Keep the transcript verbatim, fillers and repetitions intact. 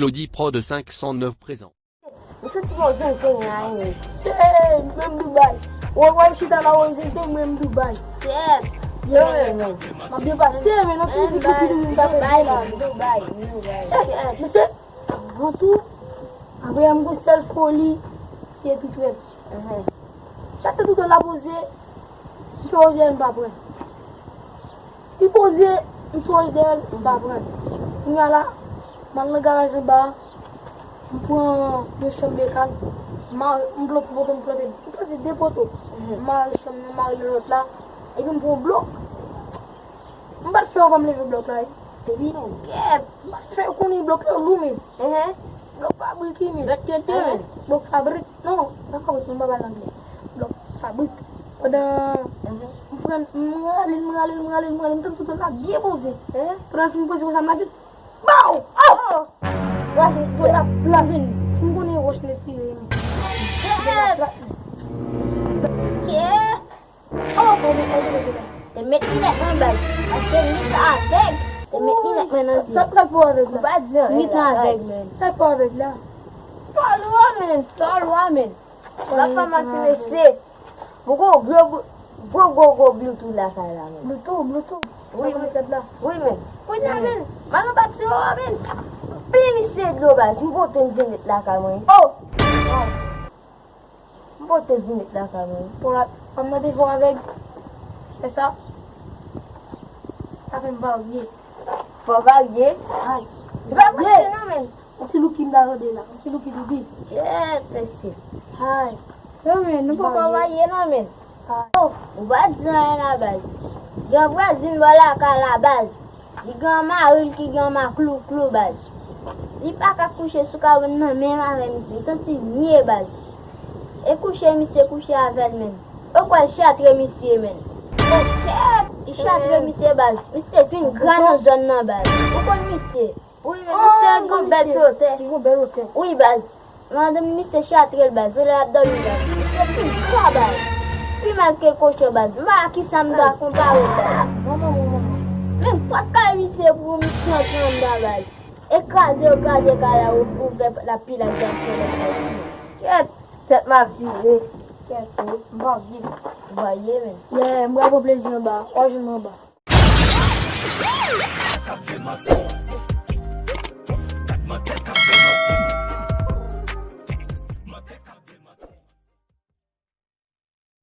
Claudie Pro de cinq cent neuf présent. Misye ti bon zen zen a ye. Se mwen Dubai. Wè wè chita la wè zen zen mwen Dubai. Kèt. Yo men. M ap byen pase men non ti mizik ki vin m ta fè Dubai la. Dubai. Misye. Avan tou, apre m gon sèl foli, se etoufe l. Chak tan etoufe l la poze, m fè woze m pa pran. Li poze, m fè woze m pa pran. Kounye a la, m al nan garaj anba a, m pran yon chanm de kal, m mare, m plante poto, m plante, m plante de poto. M mare chanm nan, m mare lòt la, epi m pran yon blòk. M pa t fè anvan m leve blòk la wi. Epi, kèt, m pa t fè konnen blòk yo lou men. Blòk fabrik wi men. Blòk tenten men. Blòk fabrik. Non, pa fabrik non, m pa pale anglè. Blòk fabrik. Pandan m pran, m rale l, m rale l, m rale l, m rale l, m tann tout la byen poze. Pandan l fin poze konsa, m lage l. Baw! Oh! Kraze tout la plat. Si m konnen wòch nèt tire m. Kèt! Kèt! Oh, oh, oh, oh, oh. Te met linèt mwen baz. Paske m gentan avèg. Te met linèt mwen nan zye. Sa, sa k fè w avèg la? Ou pa di anyen la. M gentan avèg, men. Sa k fè w avèg la? Twò lwa, men. Twò lwa, men. L ap fè m ati mesye. Poko gwo, gwo, gwo, gwo Bluetooth lakay la, men. Bluetooth, Bluetooth. Wi, wi. Wi, men. Kounye a, men. M al anba tiyo a, men. Pil misye dlo baz. M pote m vin met lakay mwen. Oh! M pote vin met lakay mwen. Bon, la, fanm nan te fò avèg. Fè sa. Sa fè m varye. Fò varye? Ay. Li pa varye non, men. Yon ti louki m ta tande la. Yon ti louki doubi. Kèt, mesye. Ay. Yo, men, nou poko varye non, men. Ay. Oh, ou pa di anyen la, baz. Gen vwazin bò lakay la, baz. Li gen yon mari l ki gen yon maklouklou baz. Li pa ka kouche sou kabann nan menm avè misye. Li santi l nye baz. E kouche misye kouche avè l menm. Ou kwè l chatre misye menm. Li chatre misye baz. Misye vin gra nan zòn nan baz. Ou konn misye. Wi, men misye gen yon bèl ti wotè. Li gen yon bèl wotè. Wi baz. Madanm misye chatre l baz, lè l ap dòmi baz. Misye pi gra baz. Pi mal ke kochon baz. M pa wè kisa m ta konpare l baz. Manman, manman. Menm pòt kay misye pou misye antre anndan baz. E kraze yo kraze kay la, ou, ou fè pòt la pi laj dan fè lòt kay. Kèt, tèt m ap vire. Kèt, wi. M pa vye. M pa vye menm. Yeah, m pral pran plezi anba. W ap jwenn mwen anba.